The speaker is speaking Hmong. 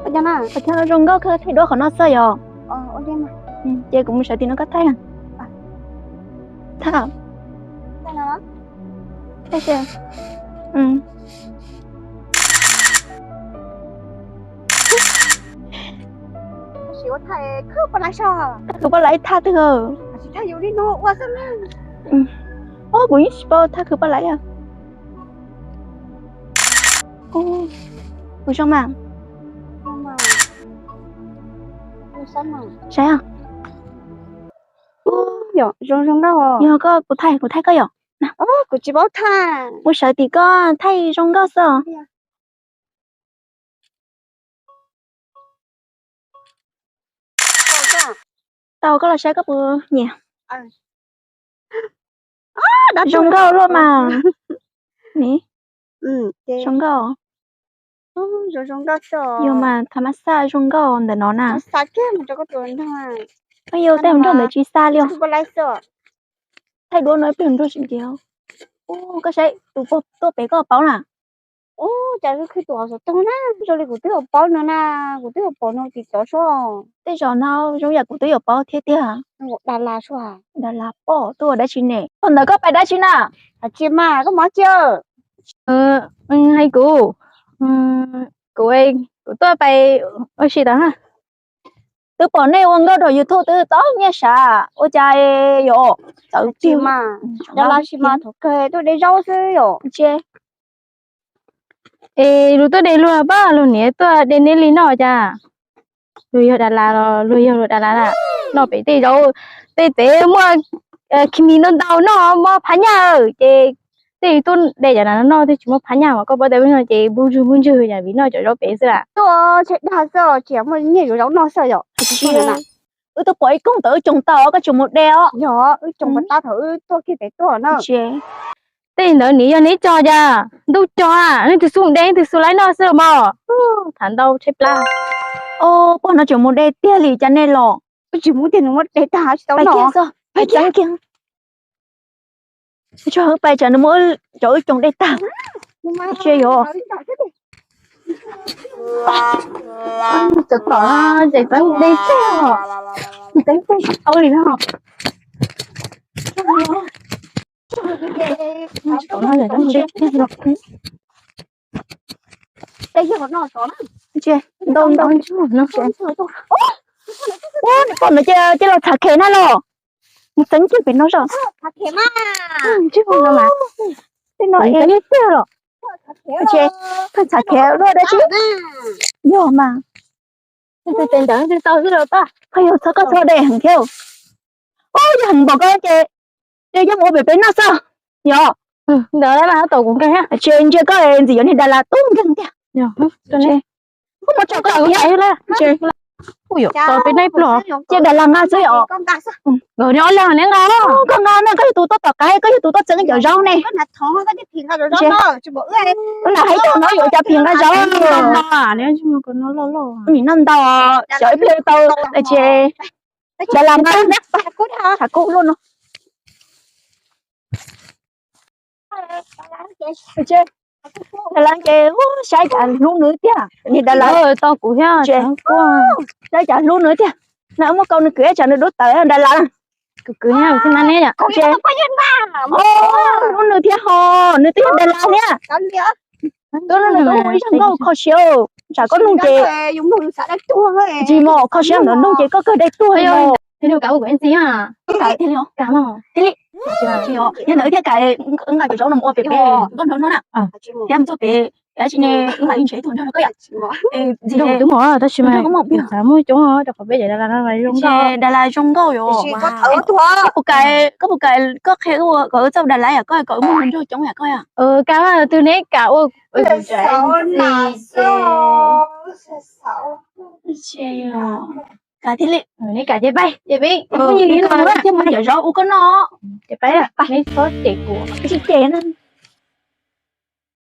Ua cas zoo nkauj kawg, thaij duab qhov no xwb yom. Ces kuv mus sawv tim no koj thaij. Thaij. Thaij. Thaj khwv paj laiv thaj twg? Ub, kuv yeej tsis paub thaj khwv paj laiv. Kuv zoo mas. Saib. Yog koj, kuv thaij, kuv thaij koj yom. Kuv tsis paub thaij. Mus sawv tim koj thaij zoo nkauj xwb. Tau, koj los saib koj puas nyiam. Zoo nkauj luaj mas. Zoo nkauj. Yog mas, thav mas xa zoo nkauj ntawm no na. Yog tej hluas nraug ntawd tsis xa li os. Thaij duab no peb hluas nraug tsis ntiag. Koj saib tus tuaj pem koj paub na. Ub, cas khwv tus hauv xov tooj na, zoo li kuv twb yuav paub no na, kuv twb yuav pom no tim tov sub. Tej zaum no zoo yam kuv twb yuav paub thiab tiag. Dalas sub. Dalas pom tuaj ua dab tsi ne? Thaum ntawd koj pais dab tsi na? Tsis mas, koj mov tsi. Hais kuv, kuv, kuv tuaj pais ua si tod. Twb pom nej ua nkauj rau YouTube twb tau nyiaj sav, ua cas yom? Txawv tsis mas, dalas tsis mas, thaum kawg tuaj de zaub xwb yom. Es luag tuaj de luag pab luag niam tuaj de neb li no cas? Luag yog dalas los luag yog dalas na. Noj pem tej zaub, tej tsev muaj khis mis ntau ntau noj mob phab nyaj, ces tej tuaj de cov no noj tej tsis muaj phab nyaj mas koj paub tej no ces npug ntswg npug ntswg yam vim noj cov zaub pem xwb lam. Tuaj tshaib dag xwb, tsis muaj nyiaj yuav zaub noj xwb yom. Wb twb pom ib koog tau wb tsoo tau, koj tseem mus de os. Yog wb tsoo pas tab thaum wb tuaj kiag pem tuaj no. Tej ntawd nim yog neb cog cas, ntuj cog a, nej tus xub de, nej tus xub laib noj xwb los mas. Tham ntau tshaib plab. Pog no tseem mus de tiag li cas nej los? Wb tsis mus tiag, nws muab de tag tsis tau noj. Pais kiag, pais tsam nws muab cov wb tsoo de tag. Tsis yog. Txawm tom ces txawm de tag, txawm tau li no. Ntau ntau no. Ua, nws pom no ces los txhav khev na los. Mus txeeb kiag pem no zoj. Tej no es tiag los. Ces pheej txhav khev luaj dab tsi. Yog mas. Pheej yog txhob koj txhob de heev thiab. Ub, yog heev npaum koj ces de coj mus ua pem peb noj xwb. Yog. Ntawd mas tom kuv nkeeg. Ces ntsia koj ntxim yuav niag dalas tub nkeeg tiag. Koj muab tso koj ua pem noj pluag. Ces dalas nqa xwb yom. Nkawd nyob lawm neb nqa. Koj nqa na, koj yog tus tuaj tom qab, koj yog tus tuaj txeeb cov zaub ne. Koj lam hais tau no yuav cas phim nqa zaub. Nim no ntau, xyov ib pliag tau ces dalas nqa. Tshav kub luaj no. Dalas ces saib cas hlub nws tiag, niag dalas tau kuv thiab. Saib cas hlub nws tiag. Na wb muab kau nws kwv tsam nws dub tawv dalas. Kuv kwv thiab, kuv thiaj nab neb. Hlub nws thiab ho, nws twb yog dalas thiab. Nws ua ib zaj nkauj kho siab, tsam koj nug ces tsis mos, kho siab ntawd nug ces koj kawg dai tuag li. Yog ntawd thiaj kam nqa cov zaub no mus ua pem peb nkauj nraug no na. Thiab mus txog pem dab tsi ne, wb mam li nrhiav ib tug nrog rau koj yom. Ntxim twb mos tab sis mas muaj coob rau qhov peb cov dalas zoo nkauj. Dalas zoo nkauj yom. Koj puas kam, koj puas kam koj qhia kom wb txawj dalas yom, koj kom wb muaj hluas nraug coob yom koj yom. Kam, tus neb kam ua Kam thiaj li, neb kam ces pais ces peb thiaj muab cov zaub ua koj noj. Ces pais, neb txhob cem kuv, tsis cem na.